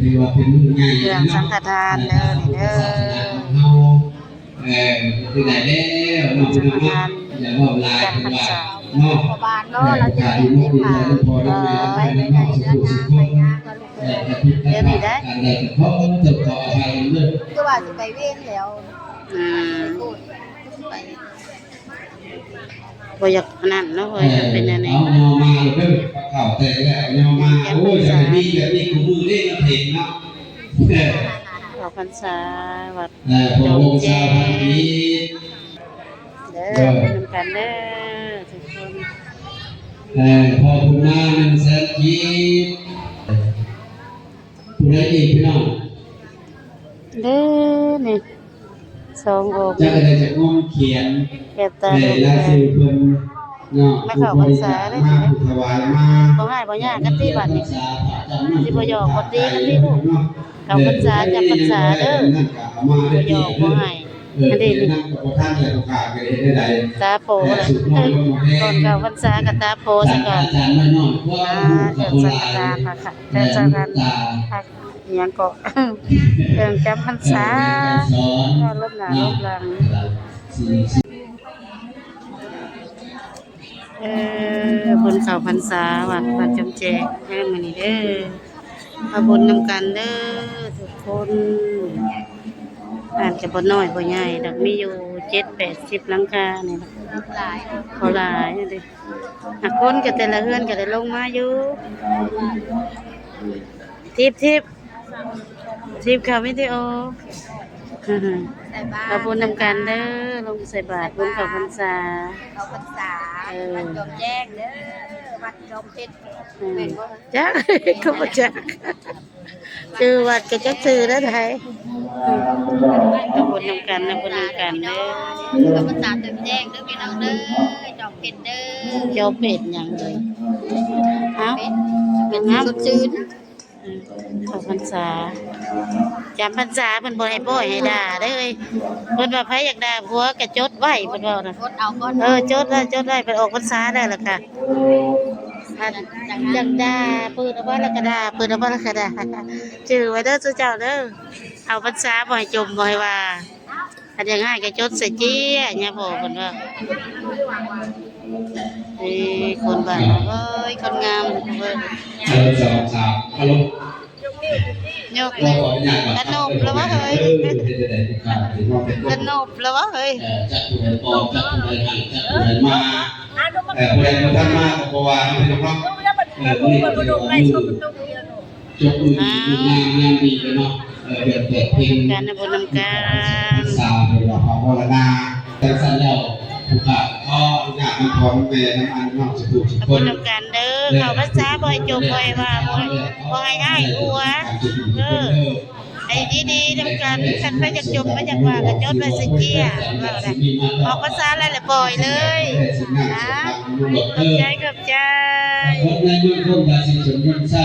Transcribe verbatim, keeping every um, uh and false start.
ถือว่าเป็นมื้อใหญ่ เครื่องสังฆทานเด้อนี่เด้อ ศาสนาของเฮา เอ่อ คือได้แล้วเนาะ พี่น้องเนาะ อย่าเว้าหลาย จำพรรษา เนาะ พ่อบ้านเนาะ เออ เราจะได้ยินข่าว เออ ไปในเฮือนนางไปย่างก็ลูกเอ้ย เดี๋ยวนี้ได้ การได้ขอโทษขออภัยเด้อ คือว่าสิไปเวียนแล้ว อืม ไป บ่อยากอันนั้นเนาะ เออ บ่อยากเป็นอันนี้ เอายอมาเด้อ ข้าวแต่งแล้วยอมา โอ้ย จะมีแบบนี้คู่มื้อเด้เนาะ เพลงเนาะ เออ ออกพรรษาวัด เออ พระวงศ์ชาวพันปี เด้อ เออ ไปนำกันเด้อทุกคน เออ พอบุญมาหนึ่งแสนกีบ ผู้ใดอีกพี่น้อง เด้อนี่ สององค์ จักก็ได้จากงมเขียน แก้วตา ได้ลายชื่อเพิ่นเนาะ มาเข้าพรรษาเด้อ ผู้บริจาคมา ผู้ถวายมา บ่ง่ายบ่ยากกันติบัดนี้ สิบ่หยอกบ่ตีกันติลูก เข้าพรรษาจำพรรษาเด้อ บ่หยอกบ่ให้ เออ อันนี้นี่ นั่งกับบ่ทันแล้ว ลูกค้าก็เฮ็ดได้ ตาโปแล้ว เออ ก่อนเข้าพรรษาก็ตาโปซะก่อน อาจารย์น้อยๆ อ่า เครื่องสังฆทานค่ะ เครื่องสังฆทาน ผัก อิหยังเกาะ เครื่องจำพรรษา เออ ก็ลบหน้าลบหลัง เออ บุญเข้าพรรษาวัด วัดจำแจงเด้อมื้อนี้เด้อ มาบุญนำกันเด้อทุกคน บ้านก็บ่น้อยบ่ใหญ่ดอก มีอยู่เจ็ดแปดสิบหลังคานี่ล่ะ บ่หลายเด้อ หากคนก็แต่ละเฮือนก็ได้ลงมาอยู่ ทิพย์ ทิพย์ ทีมข่าววิดีโอ ใส่บาตร มาบุญนำกันเด้อ ลงใส่บาตรบุญเข้าพรรษา เข้าพรรษา เออ วัดจอมแจ้งเด้อ วัดจอมเพชร อืม แม่นบ่ จัก ก็บ่จัก ชื่อวัดก็จักชื่อได้ได อืม มาบุญนำกัน มาบุญนำกันเด้อ เข้าพรรษาจอมแจ้งเด้อพี่น้องเด้อ จอมเพชรเด้อ จอมเพชรหยังเด้อ เอ้า เป็น เป็นน้ำ สดชื่น อืม เข้าพรรษา จำพรรษาเพิ่นบ่ให้ป้อยให้ด่าเด้อเอ้ย เพิ่นว่าไผอยากด่าผัวก็จดไว้ เพิ่นว่านะ กดเอาก่อน เออ จดไว้ จดไว้ เพิ่นออกพรรษาแล้วล่ะค่ะ อันอยากด่า เปิดออกมาแล้วก็ด่า เปิดออกมาแล้วก็ด่า จื่อไว้เด้อซุเจ้าเด้อ เข้าพรรษาบ่ให้จมบ่ให้ว่า คันอยากให้ก็จดใส่เจี้ย เนี่ยพ่อเพิ่นว่า เอ้ย คนบ้านเฮาเอ้ย คนงามเพิ่น เออ สอง สาม ฮัลโหล ยก ขออนุญาตก่อน กระหนบแล้ววะเฮ้ย เออ เป็นจังได๋ครับ ถือว่าเป็น กระหนบแล้ววะเฮ้ย เอ่อ จักผู้ใดปลอม จักผู้ใดหัน จักผู้ใดมา เอ่อ ผู้ใดบ่ทันมาก็บ่ว่าเนาะ พี่น้องเนาะ เออ มื้อนี้ก็ถือว่ามื้อ จบมื้อดี มื้องามยามดีแล้วเนาะ เออ เดือนแปดเพ็ญ การนำบุญนำกัน สาวเพิ่นว่าพระมรณา จังซั่นแล้ว ผู้ข้าขออนุญาตนำพ่อนำแม่นำอันน้องสุภูทุกคน นำกันเด้อ เข้าพรรษาบ่ให้จมบ่ให้ว่า บ่ให้ บ่ให้อ้ายอัว เออ ให้ดีๆนำกัน คันไปอยากจมไปอยากว่าก็จดไว้ใส่เจี้ย ว่าได้ ออกพรรษาแล้วแหละปล่อยเลย นะ ขอบใจ ขอบใจ คนในเมืองคนราศีชนเมืองไส้